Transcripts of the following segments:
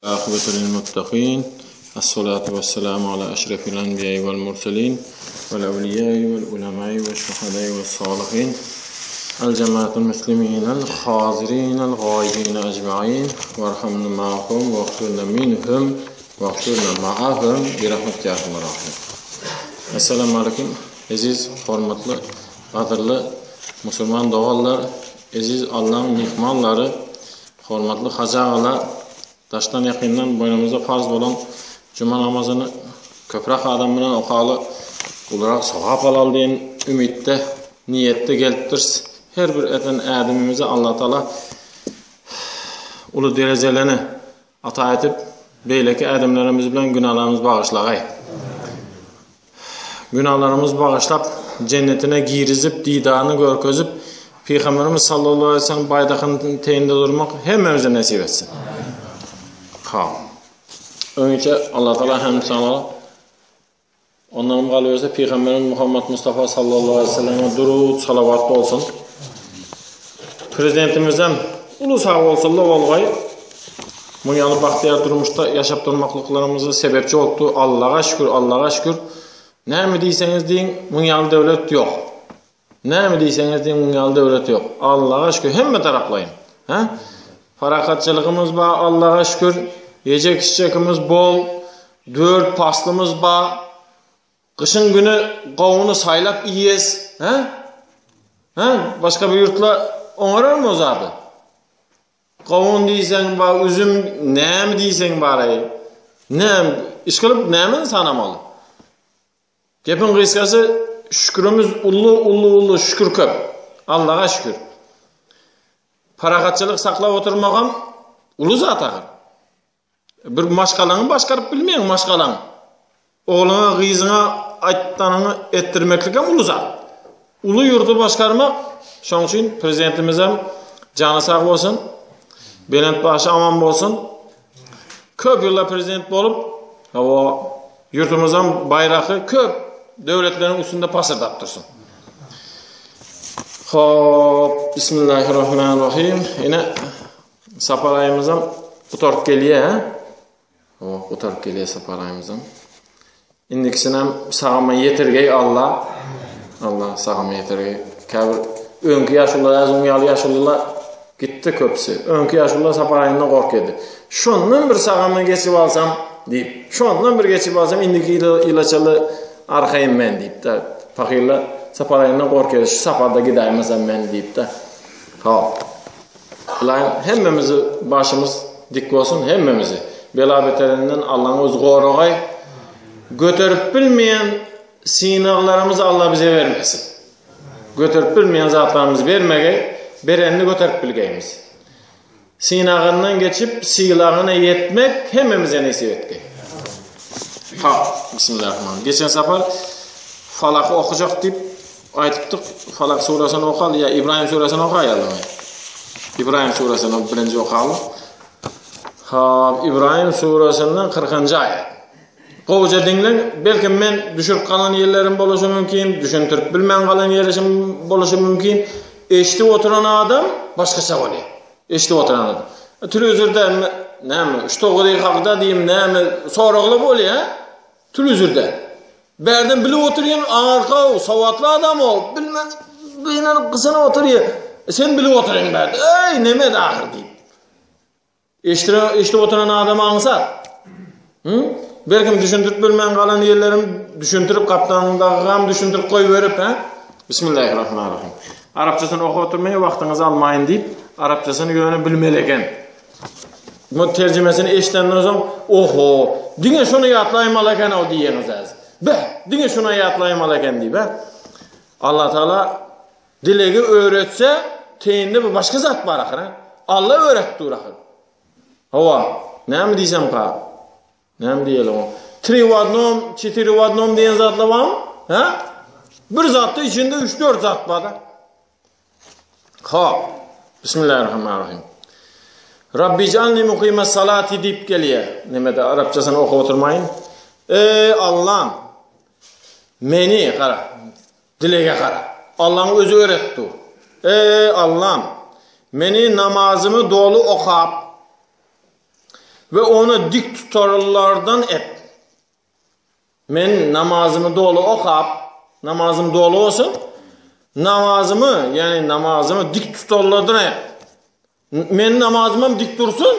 Akybetu lil muttakin. Essalatu vesselamu ala eşrefil enbiýai vel murselin vel evliýai vel ulemai ve şuhadai ve salihin. El cemaatul muslimin el hazirin el gaibin ecmain ve ma'hum ve ihfirna minhum ve ihfirna ma'ahum bi rahmetike ya erhamer rahimin. Esselamu aleyküm eziz, hormatly, gadyrly musulman doganlar, eziz Allahyň myhmanlary, Hormatly hajy agalar, daşdan ýakyndan boýnumyza farz bolan juma namazyny köpräk adam bilen okaly, ulurak sogap alaly diýen umytda, niýetde gelipdiris. Her bir eden ädimimize Allatagala uly derejelerini ata edip, beýleki ädimlerimiz bilen günälerimizi bagyşlagaý. Günahlarymyzy bagyşlap, jennetine girizip, didaryny görkezip, Pygamberimiz sallallahu aleyhi ve sellem baýdakynyň teýinde durmak hemmemize nesip etsin. Ha. Öňçe Allah Taala hem sana ondan galyberse Pygamberimiz Muhammed Mustafa sallallahu aleyhi ve selleme durud salavat bolsun. Prezidentimizden ulu sag bolsunlar bolgaý. Muň ýaly bagtyýar durmuşda ýaşap durmaklyklarymyza sebepçi bolupdy. Allaga şükür, Allaga şükür. Näme diýseňiz diýiň, muň ýaly döwlet ýok. Näme diýseňiz diýiň, muň ýaly döwlet ýok. Allaga şükür hemme taraplaýyn. Hä? Parahatçylygymyz bar, Allaga şükür. Ýejek içjekimiz bol. Dört paslymyz bar. Gyşyň güni gawuny saýlap iýes. Hä? Hä? Başga bir ýurtlar oňararmy o zady? Gawun diýseň bar, üzüm näme diýseň bar-aý. Näme, iş kylyp nämeni sanamaly? Gepiň gysgasy, şükürimiz uly, uly, uly şükür köp. Allaga şükür. Parahatçylyk saklap oturmagam uly zat ahyr. Bir maşgalaňy başgaryp bilmeýäň, maşgalaň. Ogluňa, gyzyňa aýtdanyňy etdirmeklik hem uly zat. Uly ýurdy başgarmak, şoň üçin prezidentimizem jany sag bolsun, belent başy aman bolsun. Köp ýyllar prezident bolup, hawa, ýurdumyzam baýraky köp döwletleriň üstünde pasyrdap dursun. Hop, bismillahirrahmanirrahim. Ine Sapar aýymyzam gutaryp gelýär, hä? Hawa, gutaryp gelýär sapar aýymyzam. Indikisinem sagama ýetirgeý Allah. Allah sagama ýetirgeý. Käbir öňki ýaşulular, äzim ýaly ýaşulular gitdi köpüsi. Öňki ýaşulular sapar aýyndan gorkýardy. Şondan bir sagama geçip alsam diýip, şondan bir geçip alsam indiki ýyla çenli arkaýyn men diýip-de, pahyrlar sapar aýyndan gorkýardy. Şu saparda gidäýmesem men diýip-de. Ha. Ylaýym hemmemizi başymyz dik bolsun hemmemizi bela beterinden Allaň özi goragaý göterip bilmeýän synaglarymyzy Allah bize bermesin. Göterip bilmeýän zatlarymyzy bermegey, berenini göterip bilgeýimiz. Synagyndan geçip sylagyna ýetmek hemmemize nesip etgeý. Ha, bismillahirrahmanirrahim. Geçen sapar Falaky okajak diýip Aýdypdyk, Falak surasyny okaly ýa Ibrahim surasyny okaýalymy? Ibrahim surasyny birinji okaly. Hop, Ibrahim surasyndan 40-njy aýat. Gowuja diňleň, belki men düşürip galan ýerlerim boluşy mümkin, düşündirip bilmän galan ýerişim boluşy mümkin. Eşidip oturan adam başgaça bolýar. Eşidip oturan adam. Telewizorda näme, şu togy hakda diýim, näme soragly bolýar. Telewizorda. Bärden bilip oturýan arka sowatly adam o. Bilmän gynanyp gysynyp oturýar. E, sen bilip oturyň bärde. Eý, neme ahyr diýip. Eşitip, eşitip oturan adam aňsat. Hı? Belkim düşündirip bilmän galan ýerlerim düşündirip gapdandagy düşündirip goýberip, ha? Bismillahirrahmanirrahim. Arapçasyny okap oturmaýyn, wagtyňyzy almaýyn diýip, arapçasyny ýöne bilmeli eken. Bu terjimesini eşidenden soň, oho, diňe şuny ýatlaýmaly eken o diýeňiz äz. Be, diňe şuny ýatlaýmaly eken diýip, he. Allah Taala dilegi öwretse, teýinde bu başga zat bar ahyr. Allah öwretdi dur ahyr. Hawa, näme diýsem ka? Näme diýeli o? Tri w odnom, çetiri w odnom diýen zatlar barmy? Ha? Bir zatda içinde 3-4 zat bar da. Hop. Bismillahirrahmanirrahim. Rabbi jalni mukime salati diýip gelýär. Nemede arapçasyny okap oturmaýyn. Ey Allah'ım meni gara dilege gara. Allah'ın özü öğretdi. Ey Allah'ım meni namazımı dolu okap. We ony dik tutarlardan et. Men namazymy doly okap, namazym doly bolsun, namazymy, ýagny namazymy dik tutarlardan et. Men namazymam dik dursun.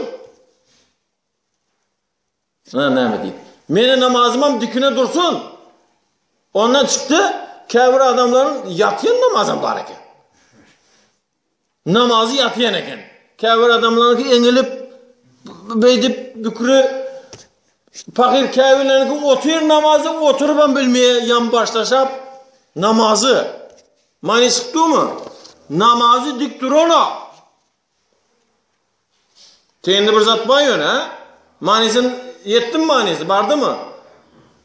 Ha, näme diýip. Meni namazymam dikine dursun. Ondan çykdy, käbir adamlaryň ýatýan namazam bar eken. Namazy ýatýan eken. Käbir adamlaryňky eňilip, beýdip bükri pahyr käbirleriňki otyr namazy oturybam bilmeýär, ýan başlaşap namazy. Many çykdymy? Namazy dik duranok. Teýinde bir zat bar ýöne, ha? Manysyn ýetdimi manysy, bardymy?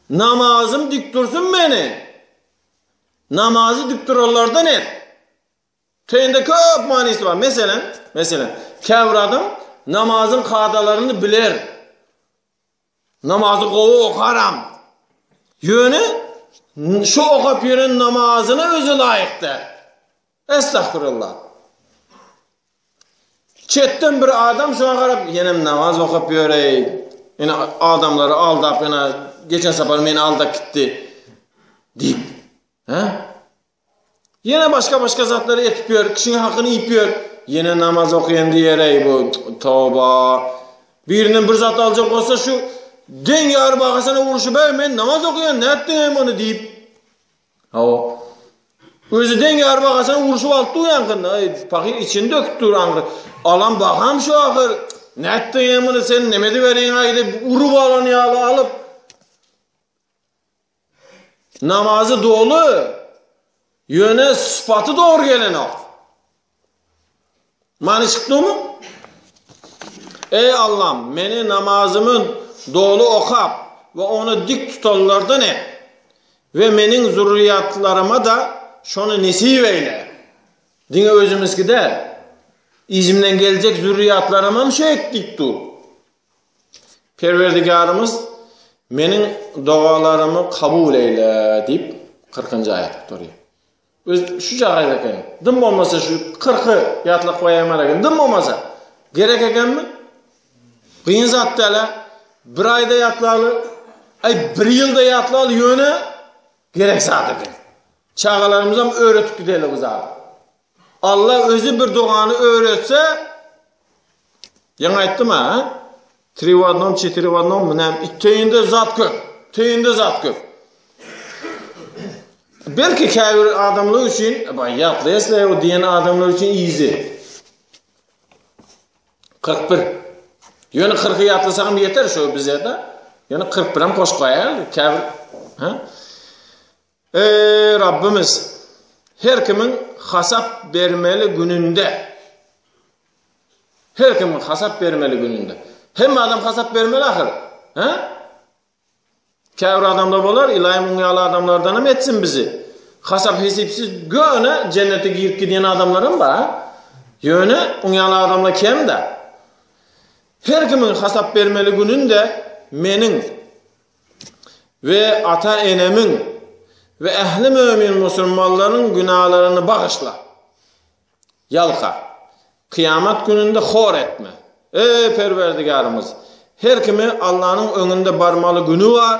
Namazym dik dursun meni. Namazy dik duranlardan et. Teýinde köp manysy bar. Meselem, meselem, käbir adam namazyň kadalaryny biler. Namazy gowy okaram. Ýöne şu okap ýören namazyna özi laýyk däl. Estagfirullah. Çetden bir adam şoňa garap, ýenem namaz okap ýöreý. Ýene adamlary aldap, ýene geçen sapar meni aldap gitdi diýip. Hä? Ýene başga-başga zatlary etip ýör, kişiň hakyny iýip ýör. Ýene namaz okaýan diýer-eý bu, toba. Birinden bir zat aljak bolsa şu deň ýary bagasyna urşup, eý men namaz okaýan, nätdiň-eý muny diýip. Hawa. Özi deň ýary bagasyna urşup alyp dur ýaňkynda. Eý, pahyr içini döküp dur aňry. Alan bagam şu ahyr. Nätdiň-eý muny sen, neme edibereýin-aý diýip urup alan ýaly alyp. Namazy doly, ýöne sypaty dogry gelenok. Many çykdymy? Eý Allam, meni namazymy doly okap we ony dik tutanlardan et we meniň zürriýatlaryma-da şony nesip eýle. Diňe özümiznki däl, yzymdan geljek zürriýatlarymam şeýt diýip dur. Perwerdigärimiz meniň dogalarymy kabul eýle diýip, kyrkynjy aýat gutarýar. Öz şu jagaýz eken. Dym bolmasa şu kyrky ýatlap goýaýmaly eken. Dym bolmasa. Gerek ekenmi? Kyn zat däl-ä. Bir aýda ýatlaly, aý bir ýylda ýatlaly ýöne gerek zat eken. Çagalarymyzam öwretip gideli bu zady. Allah özi bir dogany öwretse, ýaňy aýtdym ha, tri w odnom, çetiri w odnom, näme, teýinde zat köp, teýinde zat köp. Belki käbir adamlar üçin, baý ýatlaýasla o diýen adamlar üçin easy. 41. Ýöne 40-y ýatlasagam ýeter şu bize-de. Ýöne 41 hem goşup goýaýaly käbir, ha? Eý, Rabbimiz! Her kimiň hasap bermeli gününde, her kimiň hasap bermeli gününde. Hemme adam hasap bermeli ahyr. Hä? Käbir adamlar bolar, Ylaýym oň ýaly adamlardan hem etsin bizi. Hasap-hesipsiz göne jennete girip gidýän adamlar hem bar. Ýöne oň ýaly adamlar kem-de. Her kimiň hasap bermeli gününde meniň We ata-enemiň we ähli mömin musulmanlaryň günalaryny bagyşla. Ýalka. Kyýamat gününde hor etme. Eý, Perwerdigärimiz! Her kimi Allanyň öňünde barmaly güni bar.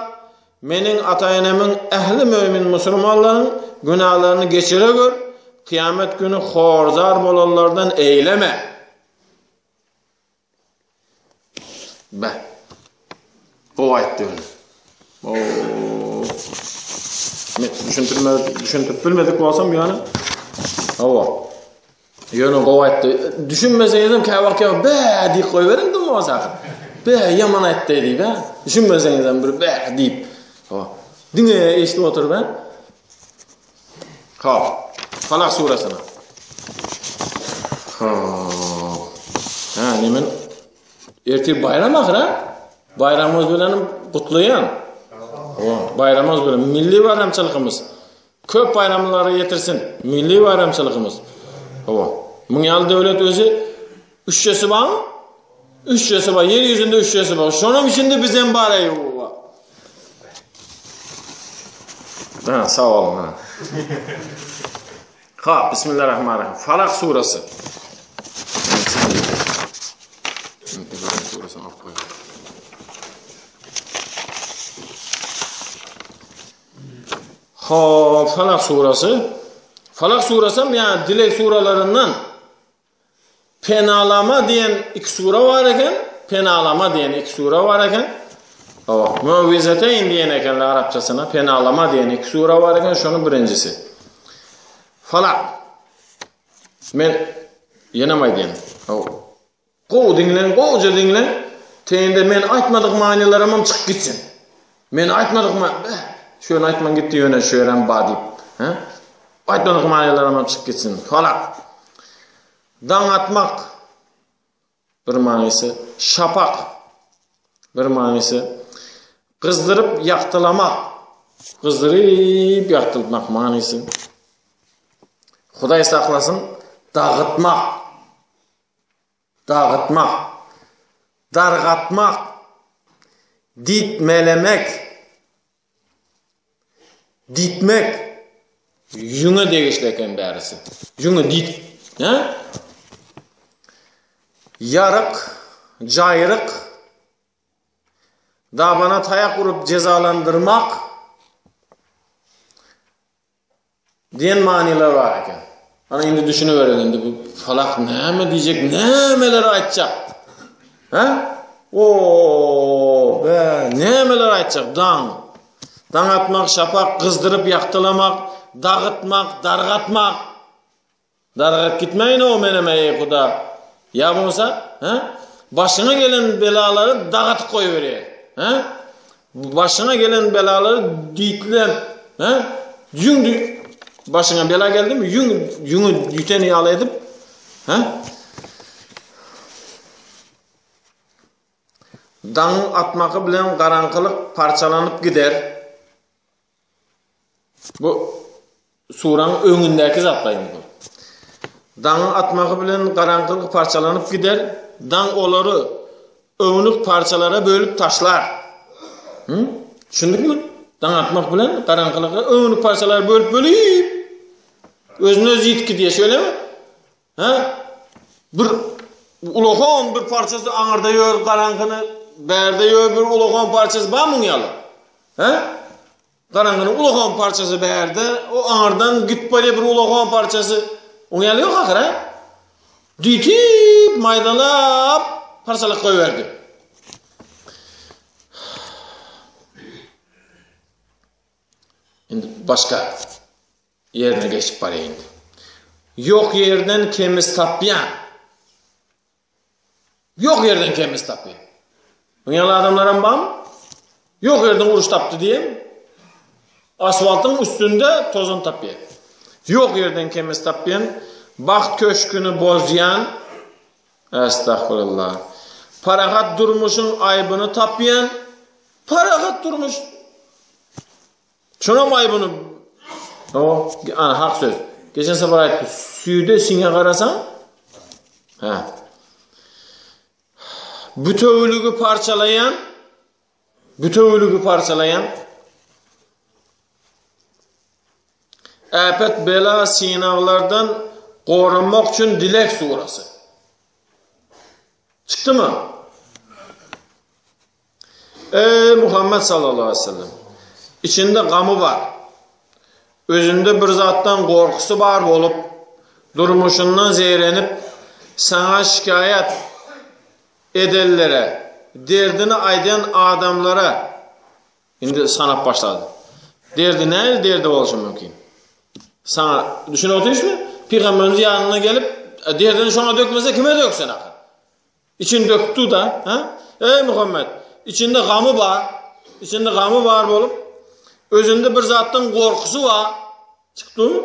Meniň, ata-enemiň, ähli mömin musulmanlaryň günalaryny geçire gör. Kyýamat güni hor-zar bolanlardan eýleme. Be. Gowy aýtdy ýöne. Oo. Men düşündirme, düşündirip bilmedik bolsam ýöne. Hawa. Ýöne gowy aýtdy. Düşünmeseňizem käwagt käwagt be diýip goýberiň dym bolsa. Be ýaman aýtdy diýip, ha. Düşünmeseňizem bir be diýip. Hawa. Diňe eşidip oturyp, ha. Hop. Falak surasyna. Hop. Ha, nemen? Ertir bayram ahyr ha? Bayramymyz bilen gutlaýan. Hop, bayramymyz bilen milli bayramçylygymyz. Köp bayramlara ýetirsin. Milli bayramçylygymyz. Hop. Muň ýaly döwlet özi üçjesi barmy? Üçjesi bar. Ýer ýüzünde üçjesi bar. Şonuň içinde bizem bar eý. Ha, sag boluň. Ha. Ha, bismillahirrahmanirrahim. Falak surası. Surasyny alyp goýalım. Hop, Falak surasy. Falak surasy hem ýa dileg suralaryndan Penalama diýen iki sura bar eken. Penalama diýen iki sura bar eken. Hawa, Muawwizeteyn diýen ekenler arapçasyna. Penalama diýen iki sura bar eken, şonuň birinjisi. Falak. Men ýenem aýdýan. Hawa. Gowy diňleň, gowuja diňleň. Teýinde men aýtmadyk manylaramam çykyp gitsin. Men aýtmadyk ma, beh, şu ýerini aýtman gitdi ýöne şu ýerem ba diýip. Hä? Aýtmadyk manylaramam çykyp gitsin. Falak. Daň atmak. Bir manysy. Şapak. Bir manysy. Gyzdyryp ýagtylamak. Gyzdyryp ýagtyltmak manysy. Hudaý saklasyn, dagytmak. Dagytmak, dargatmak, ditmelemek, ditmek ýüňe degişli eken bärisi. Ýüňi dit, hä? Ýaryk, jaýryk, dabana taýak urup jezalandyrmak, Diýen manylar bar eken. Ana indi düşüniberin indi bu falak näme diýjek, nämeler aýtjak? Hä? O, be, nämeler aýtjak? Daň. Daň atmak, şapak gyzdyryp ýagtylamak, dagytmak, dargatmak. Dargap gitmäýin o menem eý Huda. Ýa bolmasa, hä? Başyňa gelen belalary dagatyp goýberýär. Hä? Başyňa gelen belalary diýtläp, hä? Ýüň başyňa bela geldimi, ýüň ýüňi ýüten ýaly edip, hä? Daňyň atmagy bilen garaňkylyk parçalanyp gider. Bu suraň öňündäki zatlar indi bu. Daňyň atmagy bilen garaňkylyk parçalanyp gider, daň olary ownuk parçalara bölüp taşlar. Hı? Düşündikmi? Daň atmak bilen garaňkylygy ownuk parçalara bölüp bölüp özüne özi ýitip gidýär, şeýlemi? Hä? Bir ulakan bir parçasy aňyrda ýör garaňkyny, bärde ýör bir ulakan parçasy bar muň ýaly? Hä? Garaňkynyň ulakan parçasy bärde, o aňyrdan git barýar bir ulakan parçasy. Oň ýaly ýok ahyr, hä? Düýtip, maýdalap parçalap goýberdi. Indi başga ýerine geçip barýar indi. Ýok ýerden kemis tapýan. Ýok ýerden kemis tapýan. Muň ýaly adamlaram barmy? Ýok ýerden uruş tapdy diýen. Asfaltyň üstünde tozan tapýar. Ýok ýerden kemis tapýan, bagt köşgüni bozýan, Estagfirullah. Parahat durmuşyň aýbyny tapýan, parahat durmuş. Şonam aýbyny O, ana hak söz. Geçen sefer aýtdy, süýde siňe garasaň, ha. Bütewüligi parçalaýan, bütewüligi parçalaýan äpet bela synaglardan goranmak üçin dilek surasy. Çykdymy? Eý Muhammet sallallahu aleyhi ve sellem! Içinde gamy bar, özünde bir zatdan gorkusy bar bolup, durmuşyndan zeýrenip, saňa şikaýat edenlere, derdini aýdan adamlara, indi sanap başlady. Derdi nähili derdi bolşy mümkin? Saňa düşünip otyrysmy? Pygamberimiz ýanyna gelip, derdini şoňa dökmese kime döksin ahyr? Içini döküpdi-da, ha? Eý Muhammet, içinde gamy bar, içinde gamy bar bolup, özünde bir zatdan gorkusy bar. Çykdymy?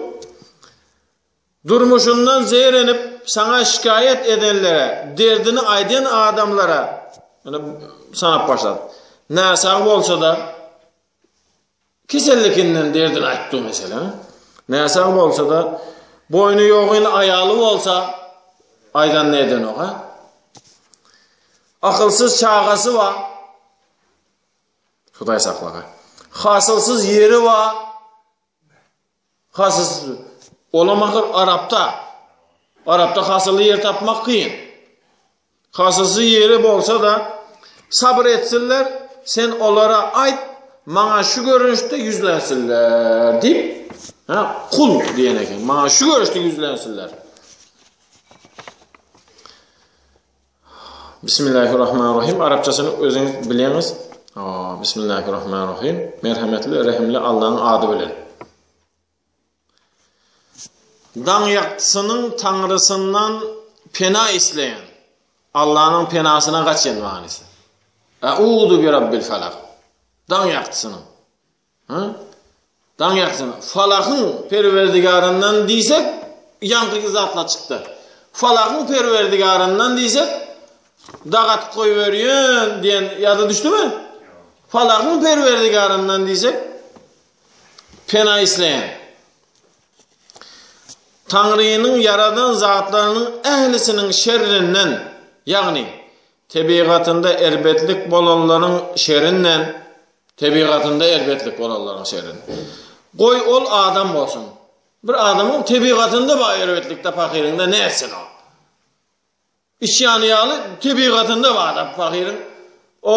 Durmuşyndan zeýrenip, saňa şikaýat edenlere, derdini aýdan adamlara, ýöne sanap başlady. Näsag bolsa-da, Kesellikinden derdini aýtdy meselem. Näsag bolsa-da, boýny ýogyn aýaly bolsa, aýdanyny edenok, ha? Akylsyz çagasy bar. Hudaý saklaga. Hasylsyz ýeri bar. Hasylsyz. Olam ahyr Arapda. Arapda hasylly ýer tapmak kyn. Hasylsyz ýeri bolsa-da, sabyr etsinler, sen olara aýt, Maňa şu görnüşde ýüzlensinler diýip, ha, kul diýen eken. Maňa şu görnüşde ýüzlensinler. Bismillahirrahmanirrahim. Arapçasyny özüňiz bilýäňiz. Bismillahirrahmanirrahim. Merhemetli, rehimli Allah'ın ady bilen. Daň ýagtysynyň Taňrysyndan pena isleýän. Allanyň penasyna gaçýan manysy. A'uzu bi rabbil falak. Daň ýagtysynyň. Ha? Daň ýagtysynyň. Falakyň perwerdigaryndan diýsek, ýaňky zatlar çykdy. Falakyň perwerdigaryndan diýsek, dag atyp goýberýän diýen ýada düşdümi? Falakyň perwerdigaryndan diýsek, Pena isleýän. Taňrynyň ýaradan zatlarynyň ählisiniň şerrinden, ýagny tebigatynda erbetlik bolanlaryň şerinden, tebigatynda erbetlik bolanlaryň şerinden. Goý ol adam bolsun. Bir adamyň tebigatynda bar erbetlikde pahyryňda nätsin ol? Içýany ýaly tebigatynda bar da pahyryň. O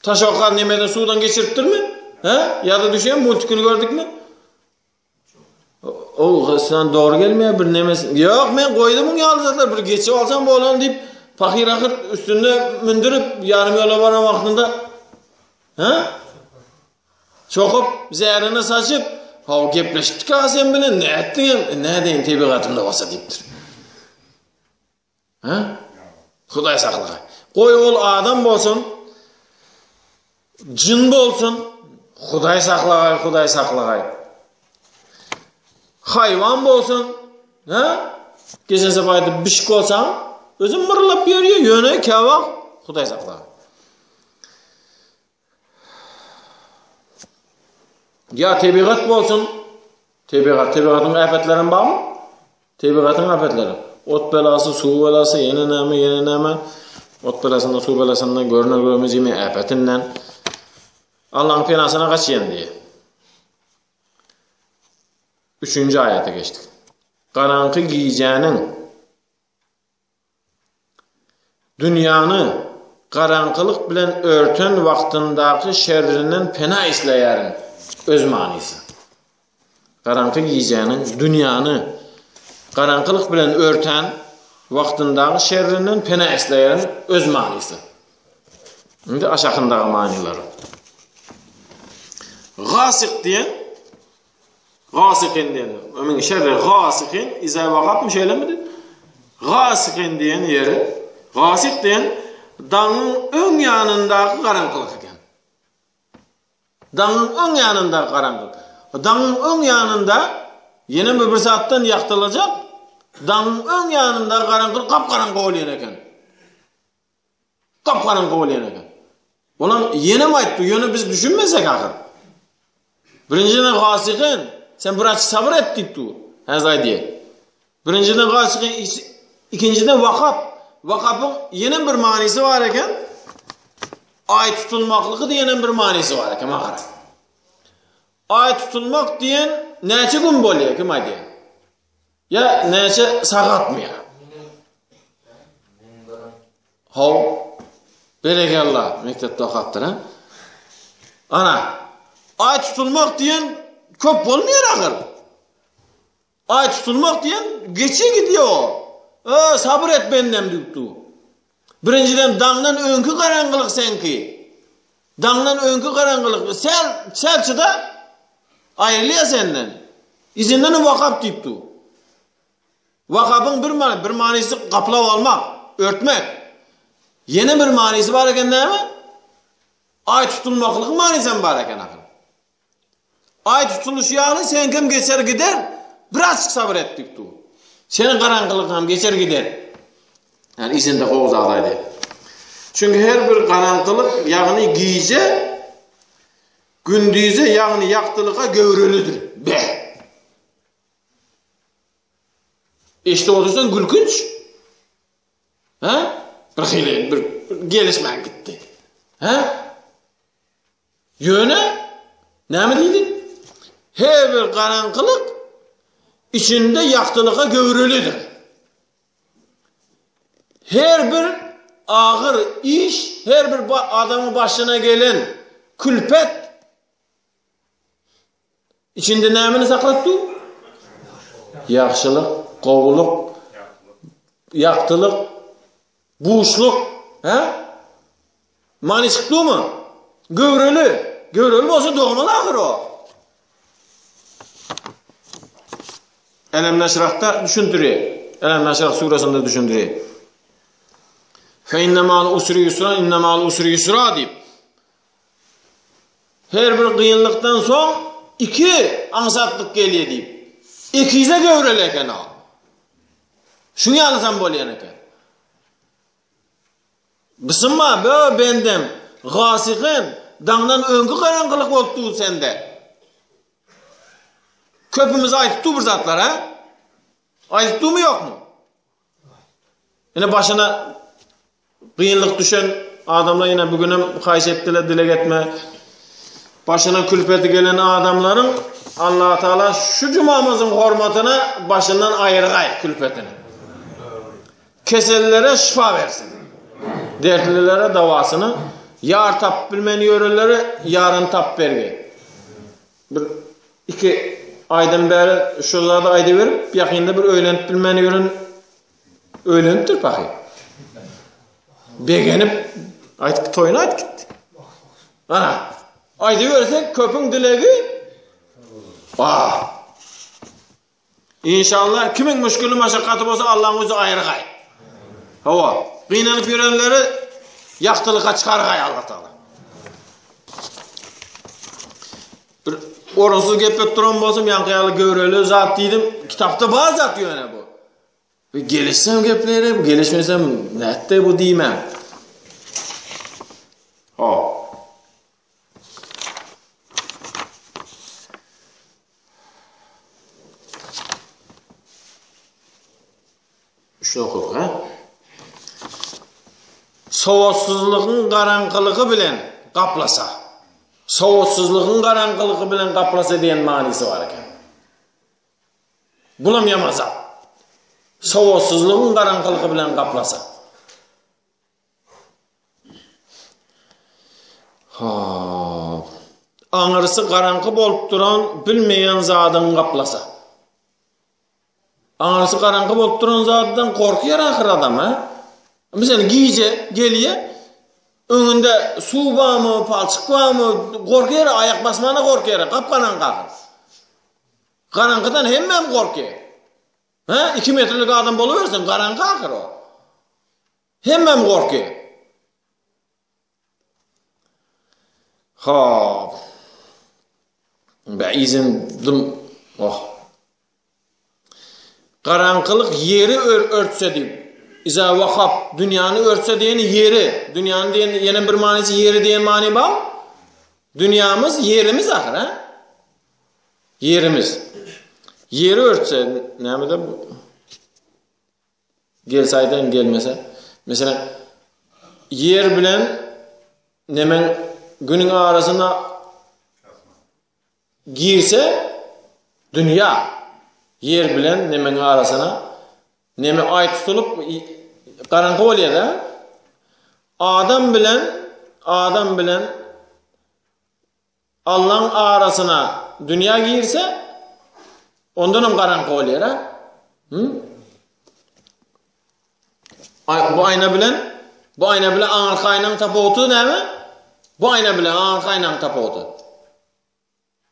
taşokar nemeden suwdan geçiripdirmi? He? Ýa-da düşen multikini gördükmi? O sen dogry gelmeýär bir nemes. Ýok, men goýdum muň ýaly zatlar bir geçip alsam bolan diýip, pahyr ahyr üstünde mündürip ýarym ýola baran wagtynda He? Çokup, zärini saçyp, Haw, gepleşipdik-a sen bilen, nätdiňem? E, nädeýin, tebigatymda bolsa diýipdir. Hä? Hudaý saklagaý. Goý ol adam bolsun, jyn bolsun, Hudaý saklagaý, Hudaý saklagaý. Haýwan bolsun, hä? Geçen sefer aýdyp bişik bolsaň, özüm myrlap ýörýär, ýöne käwagt Hudaý saklagaý. Ýa tebigat bolsun, tebigat, tebigatyň äpetlerem barmy? Tebigatyň äpetleri. Ot belasy, suw belasy, ýene näme, ýene näme. Ot belasyndan, suw belasyndan görner görmez ýeme äpetinden. Allah'ın penasyna gaçýan diýe. Üçünji aýata geçdik. Garaňky gijäniň Dünýäni garaňkylyk bilen örten wagtyndaky şerrinden pena isleýärin. Öz manysy. Garaňky gijäniň dünýäni garaňkylyk bilen örten wagtyndaky şerrinden pena isleýärin. Öz manysy. Indi aşakyndaky manylary. Gasyk diýen Gasikin diýen, min şerri gasikin iza wagapmy şeýlemidi? Gasikin diýen ýeri, gasik diýen daňyň öň ýanyndaky garaňkylyk eken. Daňyň öň ýanyndaky garaňkylyk. Daňyň öň ýanynda ýene bir bir saatdan ýagtylajak, daňyň öň ýanyndaky garaňkylyk gap-garaňky bolýan eken. Gap-garaňky bolýan eken. Olam ýenem aýtdy, ýöne biz düşünmesek ahyr. Birinjiden gasyhyn, sen biraz sabyr et diýip dur. Häzir aýdýar. Birinjiden gasyhyn, ikinjiden wakap. Wakapyň ýenem bir manysy bar eken. Aý tutulmaklygy diýenem bir manysy bar eken, maňa. Aý tutulmak diýen näçe gün bolýar, kim aýdýar? Ýa näçe sagatmy ýa? Haw. Berekella, mekdepde okapdyr, ha? Ana, aý tutulmak diýen köp bolmaýar ahyr. Aý tutulmak diýen geçe gidýär o. E, sabyr et bendem diýip dur. Birinjiden daňdan öňki garaňkylyk seňki. Daňdan öňki garaňkylyk säl säl çyda aýrylýar senden. Yzyndan wakap diýip dur. Wakapyň bir many, bir manysy gaplap almak, örtmek. Ýene bir manysy bar eken näme? Aý tutulmaklygyň manysy hem bar eken ahyr. Aý tutulyşy ýaly seňkem geçer gider, birazjyk sabyr et diýip dur. Seniň garaňkylygyň hem geçer gider. Yani içinde gowy zat aýdýar. Çünki her bir garaňkylyk, ýagny gije gündize, ýagny ýagtylyga göwrelidir. Beh. Eşidip otursaň gülkünç. Hä? Bir hili bir gelişmän gitdi. Hä? Ýöne näme diýdi? Her bir garaňkylyk içinde ýagtylyga göwrelidir. Her bir agyr iş, her bir adamyň başyna gelen külpet. Içinde nämeni saklap dur? Ýagşylyk, gowulyk, ýagtylyk, buşluk, hä? Many çykyp durmy? Göwreli. Göwreli bolsa dogmaly ahyr o. Elem Neşrahda düşündirýär. Elem Neşrah suresinde düşündirýär. Fe inne ma'al usri yusra, inne ma'al usri yusra diýip. Her bir kynlykdan soň iki aňsatlyk gelýär diýip. Ekize göwreli eken o. Şuň ýalysam bolýan eken. Gysynma, bö, bendem, gasyhyn, daňdan öňki garaňkylyk bolup dur sende. Köpümiz aýdyp dur bir zatlar, ha? Aýdyp durmy ýokmy? Ine başyna kynlyk düşen adamlar ýene bugünem haýyş etdiler dileg etme. Başyna külpeti gelen adamlaryň Allah Taala şu jumamyzyň hormatyna başyndan aýyrgaý külpetini. Kesellere şypa bersin. Dertlilere dawasyny, ýar tapyp bilmän ýörenlere ýaryny tapyp bergeý. Bir iki aýdan bäri şu zady aýdyberip, ýakynda bir öýlenip bilmän ýören öýlenipdir pahyr. Begenip aýdyp toýuny aýdyp gitdi. Ana, aýdybersek köpüň dilegi Ah. Inşallah kimiň müşgili maşakgaty bolsa Allaň özi aýyrgaý. Hawa, gynanyp ýörenleri ýagtylyga çykargaý Allah Taala. Bir orunsyz geplet duran bolsam ýaňky ýaly göwreli zat diýdim. Kitapda bar zat ýöne bu. Bir gelişsem geplerim, gelişmesem nätde bu diýmän. Ha. Şunu okuduk ha. Sowatsyzlygyň garaňkylygy bilen gaplasa. Sowatsyzlygyň garaňkylygy bilen gaplasa diýen manysy bar eken. Bulam ýaman zat. Sowatsyzlygyň garaňkylygy bilen gaplasa. Hop. Aňyrsy garaňky bolup duran bilmeýän zadyň gaplasa. Aňyrsy garaňky bolup duran zatdan gorkýar ahyr adam, ha? Mesela gije gelýär, öňünde suw barmy, palçyk barmy, gorkýar, aýak basmana gorkýar, gap-garaňky ahyr. Garaňkydan hemmäm gorkýar. Ha, 2 metrlik adam bolubersin, garaňky ahyr o. Hemmem gorky. Hop. Be izin dym. Oh. Garaňkylyk ýeri ör örtse diýip. Iza wahab dünýäni örtse diýeni ýeri. Dünýäni diýen ýene bir manysy ýeri diýen many bar. Dünýämiz ýerimiz ahyr, ha? Ýerimiz. Ýeri örtse näme-de bu? Gelse aýdaýyn, gelmese. Meselem, ýer bilen nemeň günüň arasyna girse dünýä ýer bilen nemeň arasyna neme aý tutulyp garaňky bolýar-da. Adam bilen adam bilen Allaň arasyna dünýä girse, ondanam garaňky bolýar, ha? Hm? Ay, bu aýna bilen bu aýna bilen aňyrky aýnaň tapawuty näme? Bu aýna bilen aňyrky aýnaň tapawuty.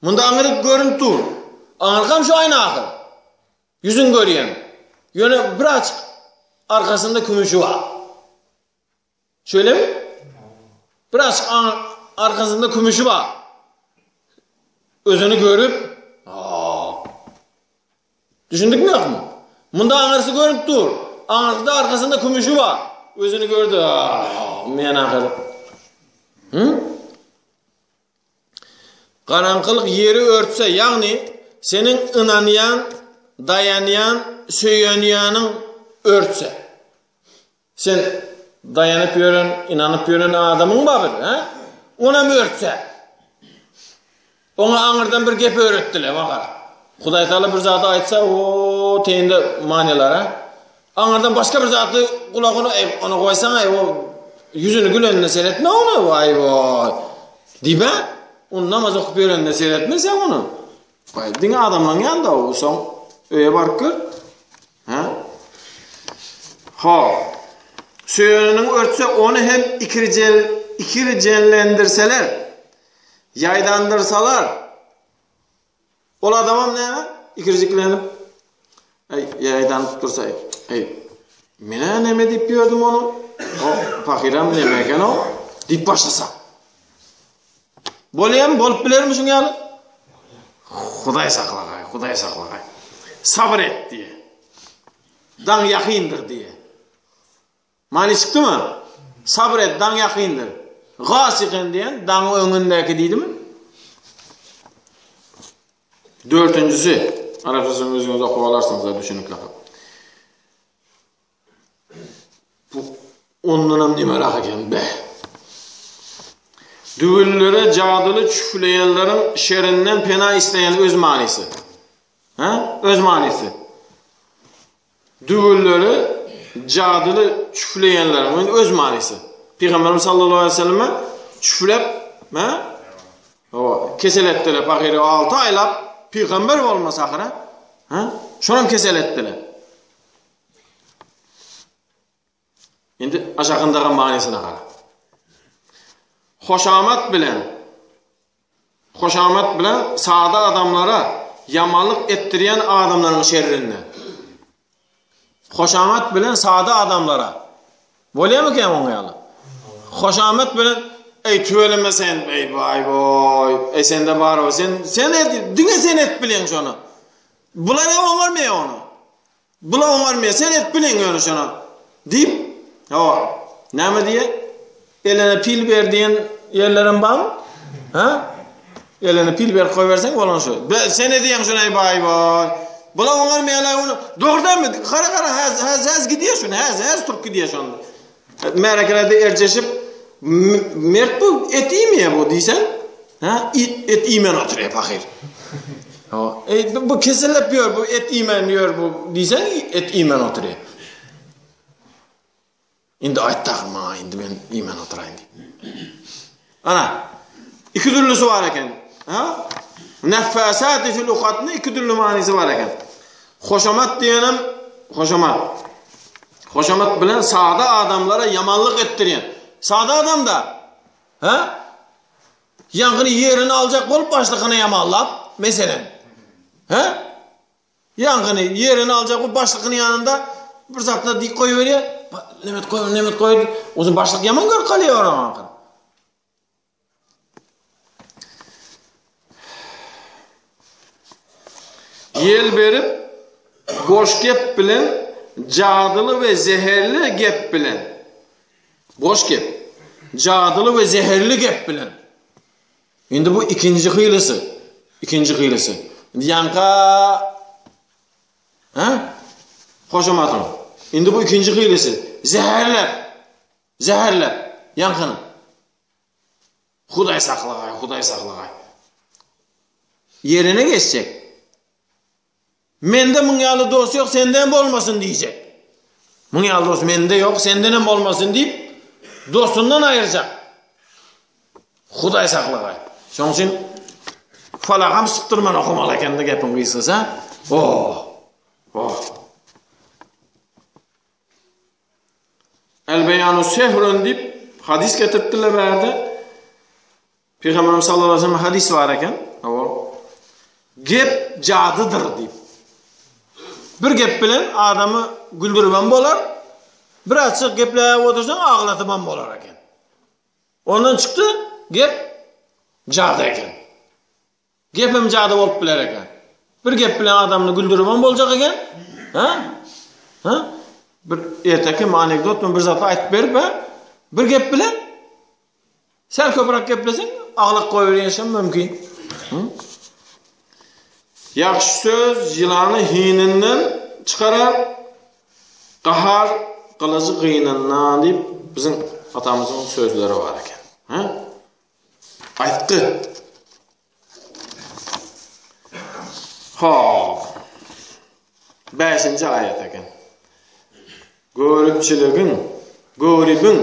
Munda aňyryk görünip dur. Aňyrkam şu aýna ahyr. Ýüzüň görýän. Ýöne biraz arkasynda kümüşi bar. Şeýlemi? Biraz arkasynda kümüşi bar. Özüni görüp, aa. Düşündikmi ýokmy? Munda aňyrsy görünip dur. Aňyrsyda arkasynda kümüşi bar. Özüni gördü. Aa, men ahyr. Hı? Garaňkylyk ýeri örtse, ýagny seniň ynanýan, daýanýan, söýenýäniň örtse. Sen daýanyp ýören, ynanyp ýören adamyň bar bir, hä? Onam örtse. Oňa aňyrdan bir gep öwretdiler, bakar. Hudaý Taala bir zady aýtsa, o teýinde manylar, hä? Aňyrdan başga bir zady gulagyna, eý, ony goýsaň, eý, o ýüzüni gülenine seretme ony, waý, waý. Diýip, hä? Ony namaz okup ýörenine seretme sen ony. Diňe adamlaryň ýanynda o soň öýe baryp gör. Hä? Hop. Söýeniniň örtse ony hem ikirjel ikirjenlendirseler, ýaýdandyrsalar, ol adamam näme? Ikirjiklenip, aý, ýaýdanyp dursa, aý, men-ä neme diýip ýördüm ony? O pahyram neme eken o? diýip başlasa. Bolýamy, bolup bilermi şuň ýaly? Hudaý saklagaý, Hudaý saklagaý. Sabyr et diýe. Daň ýakyndyr diýe. Many çykdymy? Sabyr et, daň ýakyndyr. Gasiken diýen daň öňündäki diýdimi? Dördünjisi, arapçasyny özüňiz okup alarsyňyz, düşünikli. Bu ondanam nimerak eken be. Düwünlere jadyly çüfleýänleriň şerinden pena isleýän öz manysy. Ha? Öz manysy. Düwünlere jadyly çüfleýänleriň öz manysy. Pygamberimiz sallallahu aleyhi ve selleme çüflep, ha? O kesel etdiler pahyry 6 aýlap pygamber bolmasa ahyra. Ha? Şonam kesel etdiler. Indi aşakyndaky manysyna gara. Hoşamat bilen hoşamat bilen sada adamlara ýamanlyk etdirýän adamlaryň şerrinden. Hoşamat bilen sada adamlara. Bolýarmy kä oň ýaly? Hoşamat bilen Eý tüweleme sen, eý baý boý, eý sende bar o, sen sen et, diňe sen et bileň şony. Bular hem oňarmaýar ony. Bula oňarmaýar, sen et bileň ýöne şony. Diýip, hawa, näme diýýär? Eline pil ber diýen ýerlerem barmy? Ha? Eline pil berip goýberseň bolan şu. Be, sen edýäň şony eý baý baý. Bula oňarmaýarlar ony. Dogrudanmy? Gara gara häz häz häz gidýär şuny, häz häz turup gidýär şony. Märekelerde erjeşip, mert bu et iýmeýär bu diýseň, ha, et iýmän oturýar pahyr. Ha, e, bu kesellep ýör, bu et iýmän ýör bu diýseň, et iýmän oturýar. Indi aýt dagy maňa, indi men iýmän oturaýyn diýip. Ana, iki dürlüsi bar eken. Ha? Neffasati fil ukatny iki dürli manysy bar eken. Hoşamat diýenem hoşamat. Hoşamat bilen sada adamlara ýamanlyk etdirýän. Sada adam da. Ha? Ýaňkyny ýerini aljak bolup başlygyny ýamanlap, meselem. Ha? Ýaňkyny ýerini aljak bolup başlygynyň ýanynda bir zatlar diýip goýberýär. Nemet goý, nemet goý. Uzun başlyk ýaman görüp galýar onuň. Ýel berip, boş gep bilen, jadyly we zeherli gep bilen. Boş gep, jadyly we zeherli gep bilen. Indi bu ikinji hylysy. Ikinji hylysy. Indi ýaňka ha? Hoşamatyň. Indi bu ikinji hylysy. Zäherläp. Zäherläp. Ýaňkyny. Hudaý saklagaý, Hudaý saklagaý. Ýerine geçjek. Mende muň ýaly dost ýok, sende hem bolmasyn diýjek. Muň ýaly dost mende ýok, senden hem bolmasyn diýip, dostundan aýyrjak. Hudaý saklagaý. Şoň üçin falagam sypdyrman okamaly ekende gepiň gysgasy, ha? Oh. Oh. El beýanu sehrun diýip hadys getiripdirler bärde. Pygamberimiz sallallahu aleyhi ve sellem hadys bar eken. Hawa. Gep jadydyr diýip. Bir gep bilen adamy güldüribem bolar. Bir açyk gepläp otursaň aglatybam bolar eken. Ondan çykdy gep jady eken. Gepem jady bolup biler eken. Bir gep bilen adamyny güldüribem boljak eken. Ha? Ha? Bir ertekimi, anekdotmy bir zat aýtyp berip, ha? Bir gep bilen Sel köpräk gepleseň, aglak goýberýänşem mümkin. Ýagşy söz ýylany hininden çykarar, gahar gylyjy gynyndan diýip biziň atamyzyň sözleri bar eken. Ha? Aýtdy. Hop. Bäşinji aýat eken. Göripçiligiň, göribiň,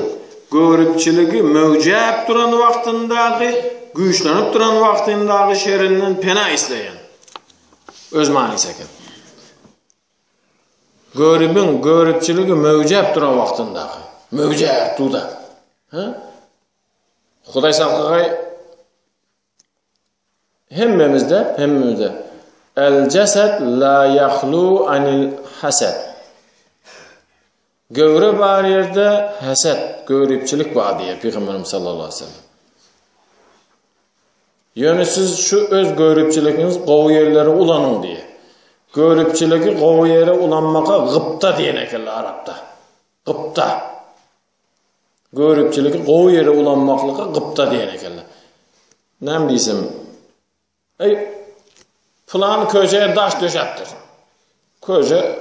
göripçiligi möwjäp duran wagtyndaky, güýçlenip duran wagtyndaky şerinden pena isleýän. Öz manysy eken. Görübiň görüpçiligi möwjäp duran wagtyndaky. Möwjäp duda. Ha? Hudaý saklagaý hemmemizde, hemmemizde El cesed la yahlu anil hased. Göwre bar ýerde heset, göripçilik bar diýýär Pygamberimiz sallallahu aleyhi ve sellem. Ýöne siz şu öz göripçiligiňiz gowy ýerlere ulanyň diýýär. Göripçiligi gowy ýere ulanmaka gypta diýen ekenler arapda. Gypta. Göripçiligi gowy ýere ulanmaklyga gypta diýen ekenler. Näme diýsem, Eý, pylan köçä daş döşäpdir. Köçe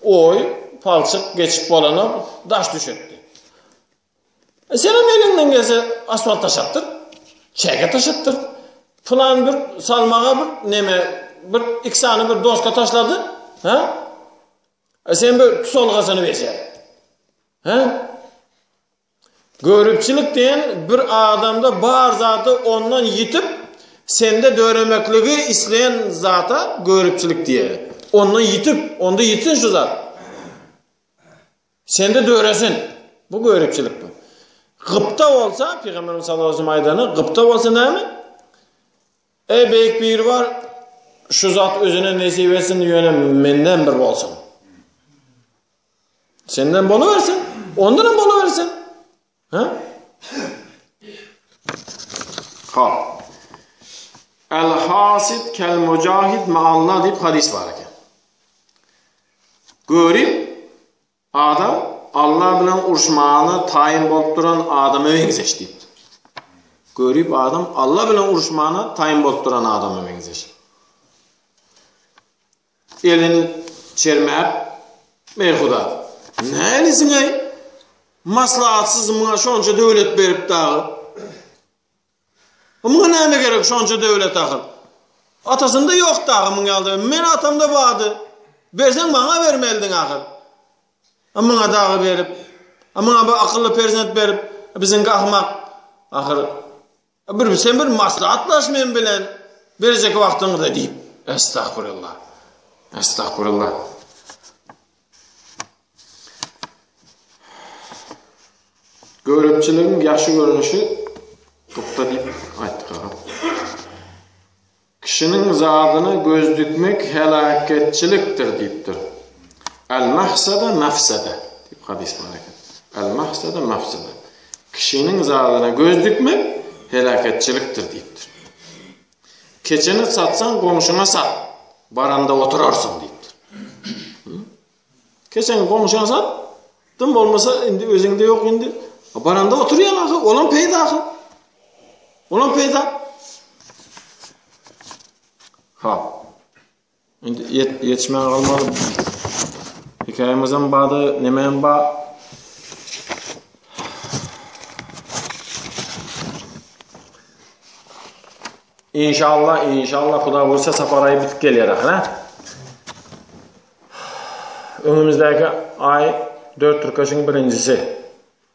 oý, palçyk geçip bolanok, daş düşetdi. E, senem eliňden gelse asfalt taşapdyr, çäge taşapdyr. Pylan bir salmaga bir neme, bir iki sany bir doska taşlady, ha? E sen bir tutalgasyny bejer. Ha? Göripçilik diýen bir adamda bar zady ondan ýitip, sende döremekligi isleýän zata göripçilik diýýär. Ondan ýitip, onda ýitsin şu zat. Sende döresin. Bu göripçilik bu. Gypta bolsa, Pygamberimiz sallallahu aleyhi ve sellem aýdany, gypta bolsa näme? Eý beýik Biribar, şu zat özüne nesip etsin, ýöne menden bir bolsun. Senden bolubersin, ondan hem bolubersin. Ha? Ha. El hasid kel mujahid ma'allah diýip hadis bar eken. Görüp adam Allah bilen uruşmagyna taýyn bolup duran adama meňzeş diýipdir. Görüp adam Allah bilen uruşmagyna taýyn bolup duran adama meňzeş. Elini çermäp, Eý, Huda, näilisiň-eý? Maslahatsyz muňa şonça döwlet berip dagy. Muňa näme gerek şonça döwlet ahyr? Atasynda ýok dagy muň ýaly döwlet. Men atamda bardy. Berseň maňa bermelidiň ahyr. Muňa dagy berip, muňa bir akylly perzent berip, biziňki ahmak. Ahyr Bir sen bir maslahatlaş men bilen berjek wagtyňda diýip. Estagfirullah. Estagfirullah. Göripçiligiň ýagşy görnüşi gupta diýip aýtdyk aga. Kişiniň zadyna göz dikmek heläketçilikdir diýipdir. El-mahsada mafsada diýip hadys bar eken. El-mahsada mafsada. Kişiniň zadyna göz dikmek heläketçilikdir diýipdir. Keçeni satsaň goňşyňa sat, baranda oturarsyň diýipdir. Keçeni goňşyňa sat, dym bolmasa indi özüňde ýok indi. Baranda oturýaň ahyr, olam peýda ahyr. Olam peýda. Ha. Indi ýet, ýetişmän galmaly. Hekaýamyzam bardy, nemem bar. İnşallah, inşallah Huda buýursa sapar aýy bitip gelýär ahyr, ha? Öňümizdäki aý dört tirkeşiň birinjisi.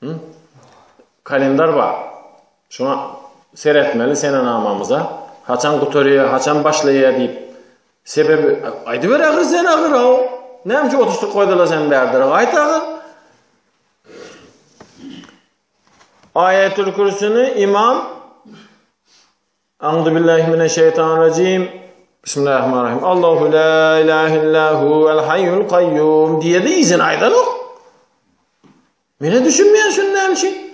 Hı? Kalendar bar. Şuna seretmeli senenamamyza. Haçan gutarýar, haçan başlaýar diýip. Sebebi aýdyber ahyr sen ahyr aw. Näme üçin oturşdyk goýdular sen bärde? Aýt ahyr. Aýetül Kürsüni imam A'udhu billahi mineşşeytanirracim. Bismillahirrahmanirrahim. Allahu la ilahe illa huvel hayyul kayyum diýedi izin aýdanok. Mene düşünmeýän şun näme üçin?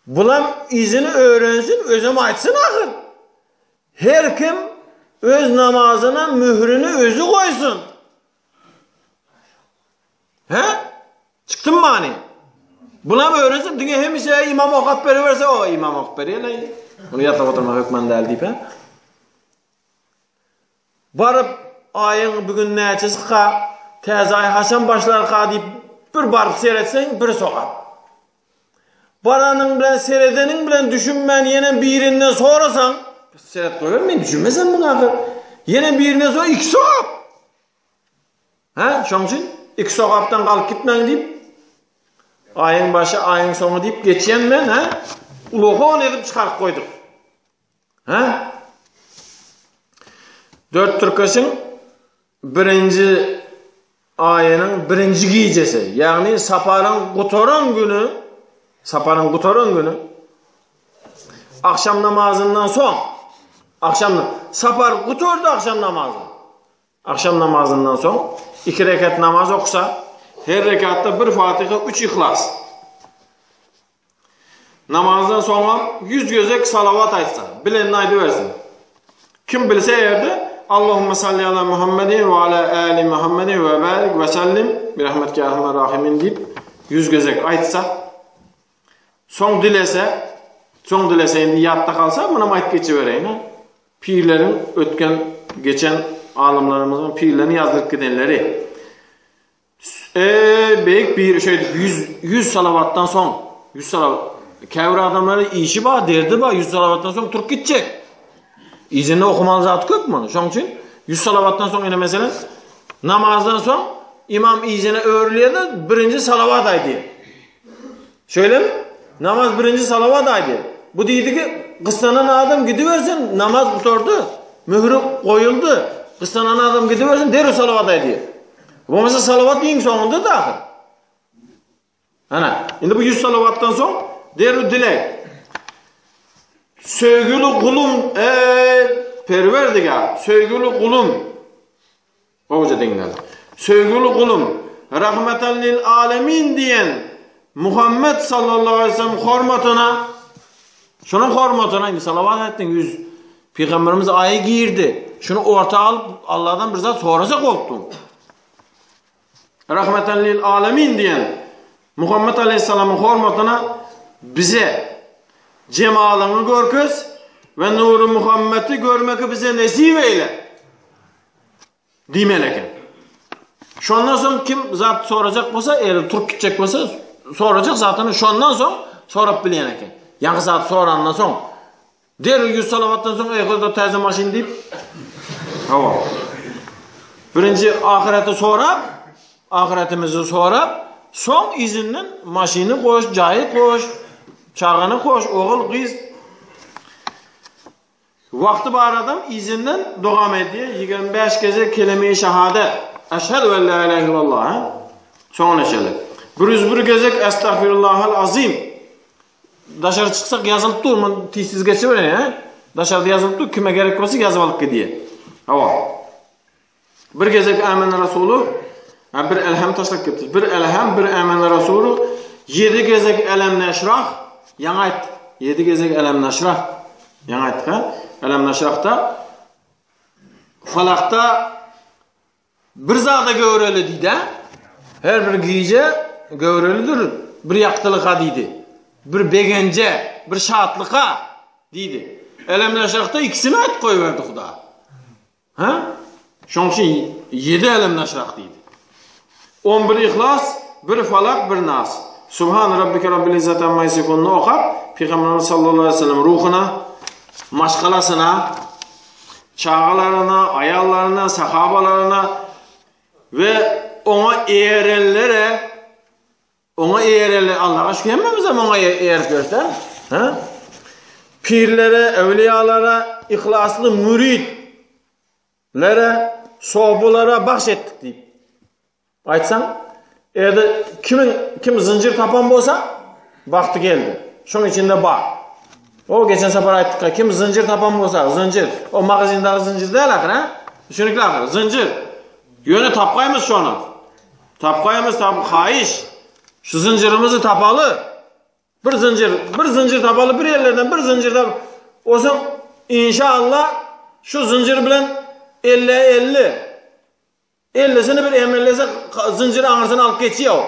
Bulam izini öwrensin, özem aýtsyn ahyr. Her kim öz namazyna mührüni özi goýsun. He? Çykdym many. Bulam öwrensin, diňe hemişe imam okap beriberse, o imam okap berýär. Bunu ýatlap oturmak hökman däl diýip, he? Baryp, aýyň bugün näçesi-ka, täze aý haçan başlarka diýip, bir baryp seretseň, bir sogap. Baranyň bilen seredeniň bilen düşünmän ýene birinden sorasaň, seret goýber, men düşünmesem muňa ahyr. Ýene birinden sora, iki sogap. Hä, şoň üçin iki sogapdan galyp gitmäň diýip, aýyň başy, aýyň soňy diýip geçýän men, hä? Ulakan edip çykaryp goýduk. Hä? Dört tirkeşiň birinji aýynyň birinji gijesi, ýagny saparyň gutaran güni, saparyň gutaran güni agşam namazyndan soň, agşam sapar gutardy agşam namazy. Agşam namazyndan soň iki rekat namaz okusa, her rekatda bir Fatiha, üç Ihlas. Namazdan soňam 100 gezek salawat aýtsa, bilenini aýdybersin. Kim bilse eger-de Allahumma salli ala Muhammedin we ala ali Muhammedin we barik we sellim bi rahmetike ya erhamer rahimin diýip 100 gezek aýtsa, soň dilese, soň dilese indi ýatda kalsa, munam aýdyp geçibereýin. Pirleriň ötken geçen alymlarymyzyň pirlerini ýazdyryp gidenleri. Eý, beýik pir şeýdip 100 100 salawatdan soň, 100 salawat. Käbir adamlaryň işi bar, derdi bar, 100 salawatdan soň turup gitjek. Yzyny okumaly zat köp muny. Şoň üçin 100 salawatdan soň ine meselem namazdan soň imam yzyna öwrülýär-de birinji salawat aýdýar. Şeýlemi? Namaz birinji salawat aýdýar. Bu diýdi ki, gyssanan adam gidibersin, namaz gutardy, möhüri goýuldy. Gyssanan adam gidibersin, derrew salawat aýdýar. Bolmasa salawat iň soňunda da ahyr. Ana, indi bu 100 salawatdan soň derrew dileg. Söýgüli gulum, ey Perwerdigar, söýgüli gulum. Gowja diňläň. Söýgüli gulum, Rahmeten lil alemin diýen Muhammet sallallahu aleyhi ve sellem hormatyna, şonuň hormatyna indi salawat aýtdyň ýüz Pygamberimiz aýy girdi. Şuny orta alyp Allahdan bir zat sorasak bolupdyň. Rahmeten lil alemin diýen Muhammet aleyhisselamyň hormatyna bize jemalyňy görkez we nury Muhammeti görmeki bize nesip eýle. Diýmeli eken. Şondan soň kim zat sorajak bolsa, eger turup gitjek bolsa, sorajak zatyny şondan soň sorap bilýän eken. Ýaňky zat sorandan soň derrew ýüz salawatdan soň eý gyzda täze maşyn diýip hawa. Birinji ahyreti sorap, ahyretimizi sorap, soň yzyndan maşyny goş, jaýy goş, çagany goş, ogul, gyz Wagty bar adam yzyndan dogam edýär, 25 gezek keleme-i şehadet, Eşhedü en la ilahe illallah, ha? Soňuna çenli. 101 gezek Estagfirullahal azim. Daşary çyksak ýazylyp dur, men tizsiz geçibereýin, ha? Daşarda ýazylyp dur, kime gerek bolsa ýazyp alyp gidýär. Hawa. Bir gezek Ämene Rasulu, ha bir elhem taşlap gitdi. Bir elhem, bir Ämene Rasulu, ýedi gezek Elem Neşrah, ýaňy aýtdyk. Ýedi gezek Elem Neşrah, ýaňy aýtdyk, ha? Elem Neşrahda Falakda bir zada göwreli diýdi, Her bir gije göwrelidir bir ýaktylyka diýdi. Bir begenje, bir şatlyka diýdi. Elem Neşrahda ikisini aýtyp goýberdi Huda. Hä? Şoň üçin ýedi älem naşrak diýdi. On bir Yhlas, bir Falak, bir Nas. Subhan rabbike rabbil izzati amma ýasifunyny okap, Pygamberimiz sallallahu aleýhi we sellem ruhuna, maşgalasyna, çagalaryna, aýallaryna, sahabalaryna we oňa erenlere Oňa eýereli Allaha şükür hemmemizem oňa eýerip ýörse, ha? Pirlere, öwliýalara, yhlasly müritlere, sobulara bagş etdik diýip. Aýtsaň, eger kimiň kim zynjyr tapan bolsa, wagty geldi. Şoň içinde bar. O geçen sapar aýtdyk, kim zynjyr tapan bolsa, zynjyr. O magazindäki zynjyr däl ahyr, ha? Düşünikli ahyr, zynjyr. Ýöne tapgaýmyz şony. Tapgaýmyz tap haýyş. Şu zynjyrymyzy tapaly. Bir zynjyr, bir zynjyr tapaly bir ýerlerden bir zynjyr tap. Olsun inşallah şu zynjyr bilen 50 50. 50-sini bir emellese zynjyr aňyrsyny alyp geçýär o.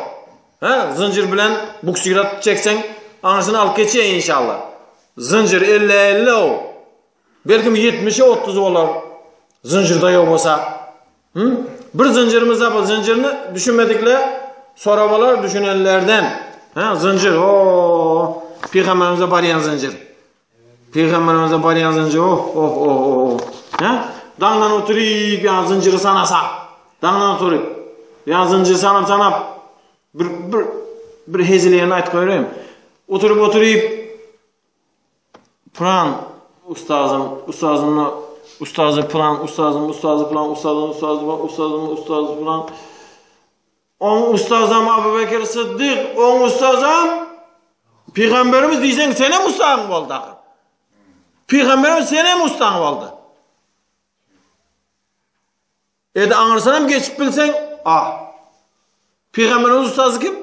Ha, zynjyr bilen buksirat çekseň aňyrsyny alyp geçýär inşallah. Zynjyr 50 50 o. Belkim 70-e 30 bolar. Zynjyrda ýok bolsa. Hı? Bir zynjyrymyz bu zynjyryny düşünmedikler sorabalar düşünenlerden. Ha, zynjyr. O, Peygamberimize barýan zynjyr. Peygamberimize barýan zynjyr. Oh, oh, oh, oh. oh. Ha? Daňdan oturyp, ýa zynjyry sanasa. Daňdan oturyp, ýa zynjyry sanap sanap bir bir bir hezil ýerini aýtyp goýaryn. Oturyp oturyp Pyran ustazym, ustazymda. Ustazy pylan, ustazyň ustazy pylan, ustazyň ustazy pylan, ustazyň ustazy pylan. Oň ustazam Abu Bekir Syddyk, oň ustazam Pygamberimiz diýseň senem ustaň boldy ahyr. Pygamberimiz senem ustaň boldy. Edi aňyrsynam geçip bilseň, ah. Pygamberimiz ustazy kim?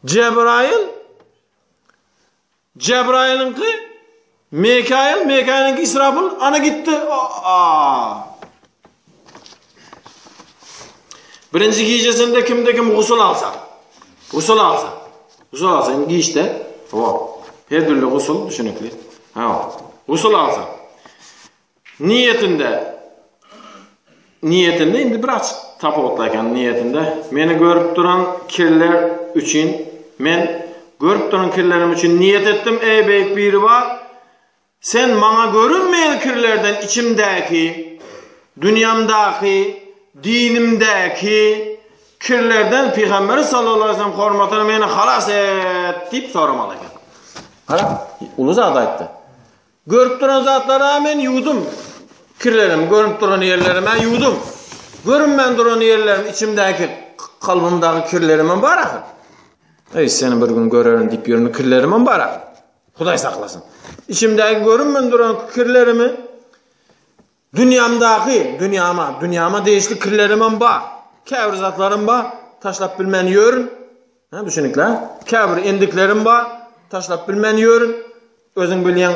Jebraýyl. Jebraýylyňky Mekaýyl, Mekaýylyňky Israfyl, ana gitdi. Ah. Birinji gijesinde kimde kim gusul alsa. Gusul alsa. Gusul alsa, indi giçde. Hawa. Her dürli gusul düşünikli. Hawa. Gusul alsa. Niýetinde Niýetinde indi biraz tapawutly eken niýetinde. Meni görüp duran kirler üçin men görüp duran kirlerim üçin niýet etdim, eý beýik Biribar, sen maňa görünmeýän kirlerden içimdäki, dünýämdäki, dinimdäki kirlerden Pygamberi sallallahu aleyhi ve sellem hormatyna meni halas et diýip soramaly eken. Gara, uly zat aýtdy. Görüp duran zatlara men ýuwdum. Kirlerim, görünip duran ýerlerim-ä ýuwdum. Görünmän duran ýerlerim, içimdäki, kalbymdaky kirlerimem bar ahyr. Eý, seni bir gün görerin diýip ýören kirlerimem bar ahyr. Hudaý saklasyn. Içimdäki görünmän duran kirlerimi Dünýämdaky, dünýama, dünýama degişli kirlerimem bar. Käbir zatlarym bar, taşlap bilmän ýörün. Ha, düşünikli, Käbir endiklerim bar, taşlap bilmän ýörün. Özüň bilýäň,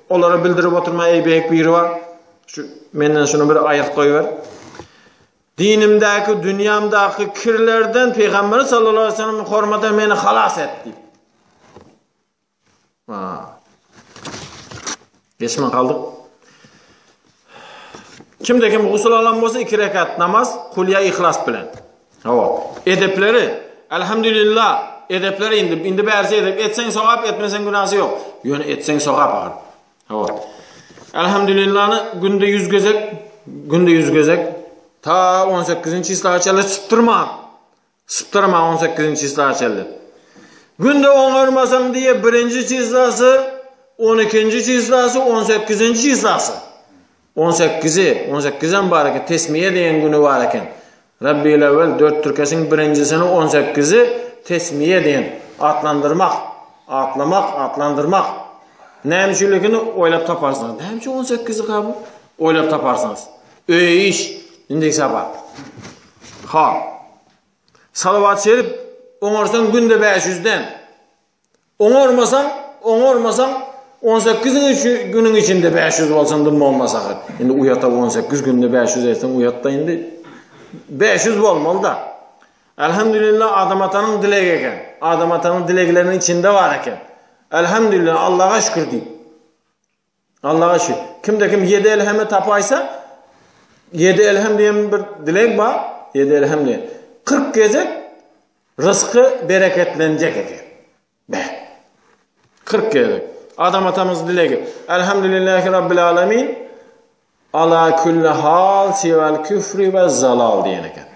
olara bildirip oturma, eý beýik biri bar. Şu menden şuny bir aýyrt goýber. Dinimdäki, dünýämdäki kirlerden Peygamber sallallahu aleyhi ve sellem hormatyna meni halas et diýip. Geçmän kaldyk. Kimde kim gusul alan bolsa iki rekat namaz kulya ihlas bilen. Hawa. Edepleri elhamdülillah edepleri indi indi bärsi edep etseň sogap etmeseň günäsi ýok. Ýöne etseň sogap agyr. Hawa. Elhamdülillahny günde 100 gezek günde 100 gezek ta 18-nji çisla çenli sypdyrma. Sypdyrma on sekizinji çisla çenli. Günde oňarmasaň diýe birinji çislasy, on ikinji çislasy, on sekizinji çislasy. On sekizi, on sekizem bar eken, tesmiye diýen güni bar eken. Rabbil evvel dört tirkeşiň birinjisini on sekizi tesmiye diýen atlandyrmak, atlamak, atlandyrmak. Näme üçinligini oýlap taparsyňyz. Näme üçin on sekizi bu? Oýlap taparsyňyz. Öýe iş, indi sabah. Ha. Salawat şerif oňarsaň günde 500-den. Oňarmasaň, oňarmasaň 18 günüň içinde 500 bolsaň dym bolmasa. Indi uýata 18 günde 500 etseň uýatda indi 500 bolmaly da. Elhamdülillah Adam atanyň dilegi eken. Adam atanyň dilegleriniň içinde bar eken. Elhamdülillah Allaha şükür diýip. Allaha şükür. Kimde kim ýedi elhemi tapaýsa, ýedi elhem diýen bir dileg bar, ýedi elhem diýen. 40 gezek rysky bereketlenjek eken. Be. 40 gezek. Adam atamyz dilegi. Elhamdülillahi Rabbil alemin. Ala külli hal sivel küfri ve zalal diýen eken.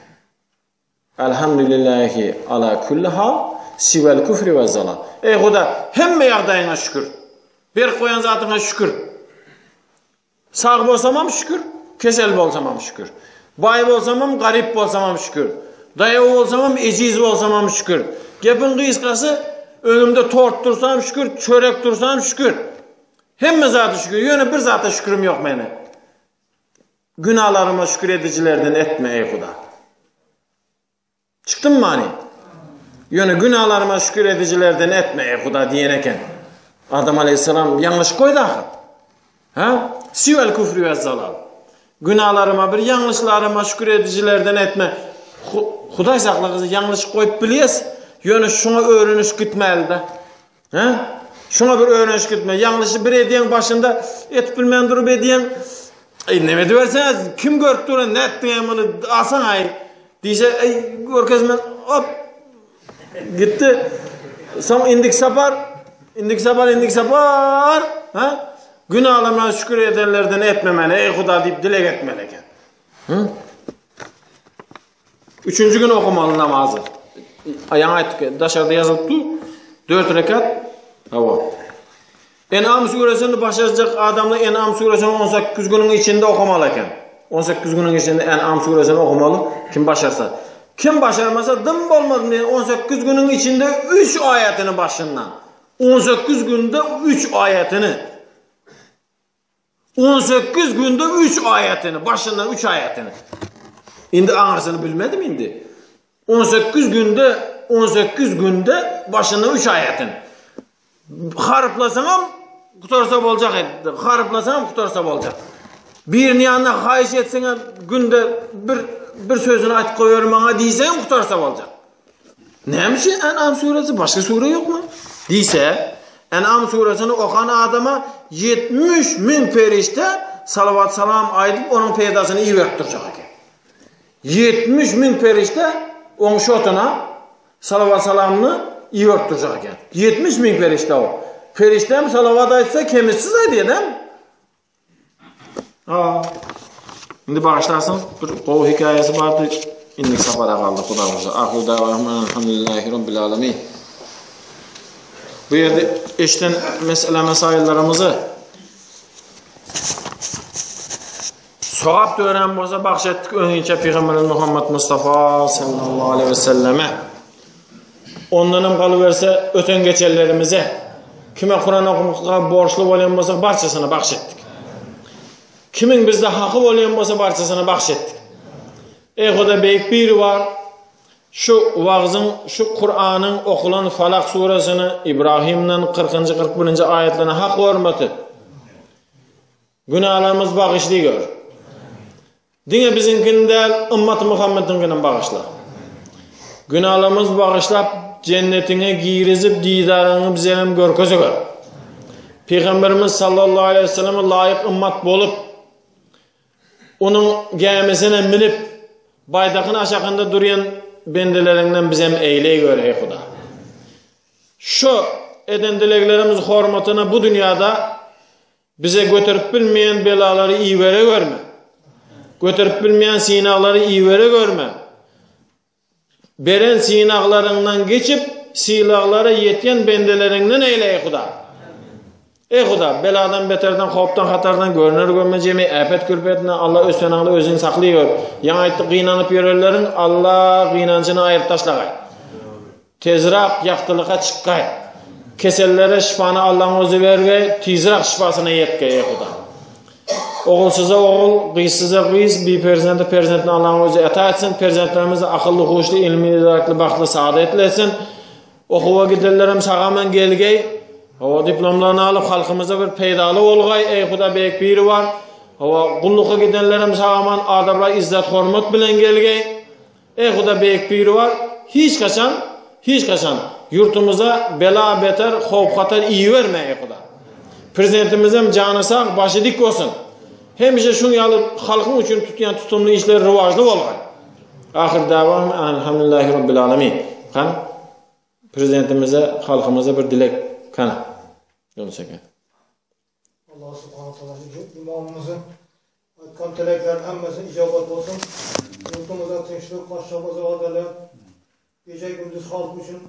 Elhamdülillahi ala külli hal, sivel küfri ve zalal. Eý Huda, hemme ýagdaýyňa şükür. Berip goýan zatyňa şükür. Sag bolsamam şükür, kesel bolsamam şükür. Baý bolsamam, garyp bolsamam şükür. Daýaw bolsamam, ejiz bolsamam şükür. Gepiň gysgasy, öňümde tort dursam şükür, çörek dursam şükür. Hemme zada şükür. Ýöne bir zata şükürüm ýok meni. Günalaryma şükür edijilerden etme, eý Huda. Çykdym many. Ýöne günalaryma şükür edijilerden etme, eý Huda diýen eken. Adam aleyhisselam ýalňyş goýdy ahyr. Ha? Siwel küfri we zalal. Günalaryma bir ýalňyşlaryma şükür edijilerden etme. Hudaý saklagyzy ýalňyş goýup bilýäs. Ýöne şuňa öwreniş gitmeli-de. Hä? Şuňa bir öwrenişip gitme. Ýalňyşy bir edýäň başynda etip bilmän durup edýäň. Eý, neme ediberseňiz, kim görüp duran, nätdiň muny alsaň aý. Diýse, eý, görkezmen, hop. Gitdi. Soň indik sapar, indik sapar, indik sapar. Ha? Günahlarına şükür edenlerden etme meni, ey Huda diýip dileg etmeli eken. Hı? Üçünji gün okamaly namazy. Aýaň aýtdyk, daşarda ýazylyp dur. 4 rekat. Hawa. En'am suresini başarjak adamlar En'am suresini 18 günüň içinde okamaly eken. 18 günüň içinde En'am suresini okamaly kim başarsa. Kim başarmasa dym bolmaz diýen 18 günüň içinde 3 aýatyny başyndan. 18 günde 3 aýatyny. 18 günde 3 aýatyny, başyndan 3 aýatyny. Indi aňyrsyny bilmedim indi. 18 günde 18 günde başyndan 3 aýatyny. Haryplasaňam gutarsa boljak edi. Haryplasaňam gutarsa boljak. Birini ýanyna haýyş etseňem günde bir bir sözüni aýtyp goýber maňa diýseňem gutarsa boljak. Näme üçin En'am suresi başga sure ýokmy? Diýse, En'am suresini okan adama 70 müň perişde salawat salam aýdyp onuň peýdasyny iberip durjak eken. 70 müň perişde oň şotuna salawat salamyny iberip durjak eken. 70 müň perişde o. Perişde hem salawat aýtsa kemisiz aýdýar, däl? Ha. Indi bagyşlarsyňyz, bir gowy hekaýasy bardy. Indiki sapara galdy, Huda bolsa. Ahyr dawahum elhamdülillahi rabbil alamin. Bu ýerde eşden mesele mesaillerimizi sogap dören bolsa bagş etdik öňinçä Pygamberimiz Muhammed Mustafa sallallahu aleyhi ve selleme. Ondan hem galyberse öten geçenlerimize kime Kur'an okumaka borçlu bolýan bolsa barçasyna bagş etdik. Kimin bizde haky bolýan bolsa barçasyna bagş etdik. Ey Huda beýik biri bar. Şu wagzyň, şu Kur'anyň okulan Falak suresini İbrahimden 40-njy 41-nji aýatlaryna hak hormaty. Günälerimiz bagyşly gör. Diňe biziňkini däl, ymmaty Muhammediňkinem bagyşla. Günälerimizi bagyşlap, jennetiňe girizip, didaryňy bize hem görkezigör. Pygamberimiz sallallahu aleyhi ve selleme laýyk ymmat bolup, onuň gämisine münüp, baýdakyň aşakynda durýan bendeleriňden bizem eýleý gör, eý Huda. Şu eden dileglerimiz hormatyna bu dünýäde Bize göterip bilmeýän belalary ibere görme. Göterip bilmeýän synaglary ibere görme. Beren synaglaryňdan geçip, sylaglara ýetýän bendeleriňden eýle, eý Huda. Eý Huda, beladan, beterden, howpdan, hatardan, görner görmez jemi äpet külpetinden Alla öz penaňda özüňi saklaý gör. Ýaňy aýtdyk, gynanyp ýörenleriň Alla gynanjyny aýryp taşlagaý. Tezrak ýagtylyka çykgaý. Kesellere şypany Allaň özi bergeý, tizrak şypasyna ýetgeý, eý Huda. Ogulsyza ogul, gyzsyza gyz, biperzende perzentini Allaň özi ata etsin, perzentlerimizi akylly, huşly, ilmi, idrakly, bagtly, saadatly etsin. Okuwa gidenlerem sag-aman gelgeý. Hawa, diplomlaryny alyp halkymyza bir peýdaly bolgaý, eý Huda beýik biri bar. Hawa, gulluka gidenlerem sag-aman adabraý, izzet, hormat bilen gelgeý. Eý Huda beýik Biribar hiç haçan hiç haçan ýurtumuza bela beter howp hatar iberme eý Huda. Prezidentimizem jany sag başy dik bolsun. Hemişe şuň ýaly halkyň üçin tutýan tutumly işleri rywajly bolgaý. Ahyr dawahum enelhamdülillahi rabbil alamin. Hany prezidentimize halkymyza bir dilek kany. Ýunus eke. Allah subhanahu taala imamymyzyň aýtgan tilekleriniň hemmesi ijabat bolsun. Ýurtumyza tynçlyk, başymyza adalat, gije-gündiz halk üçin.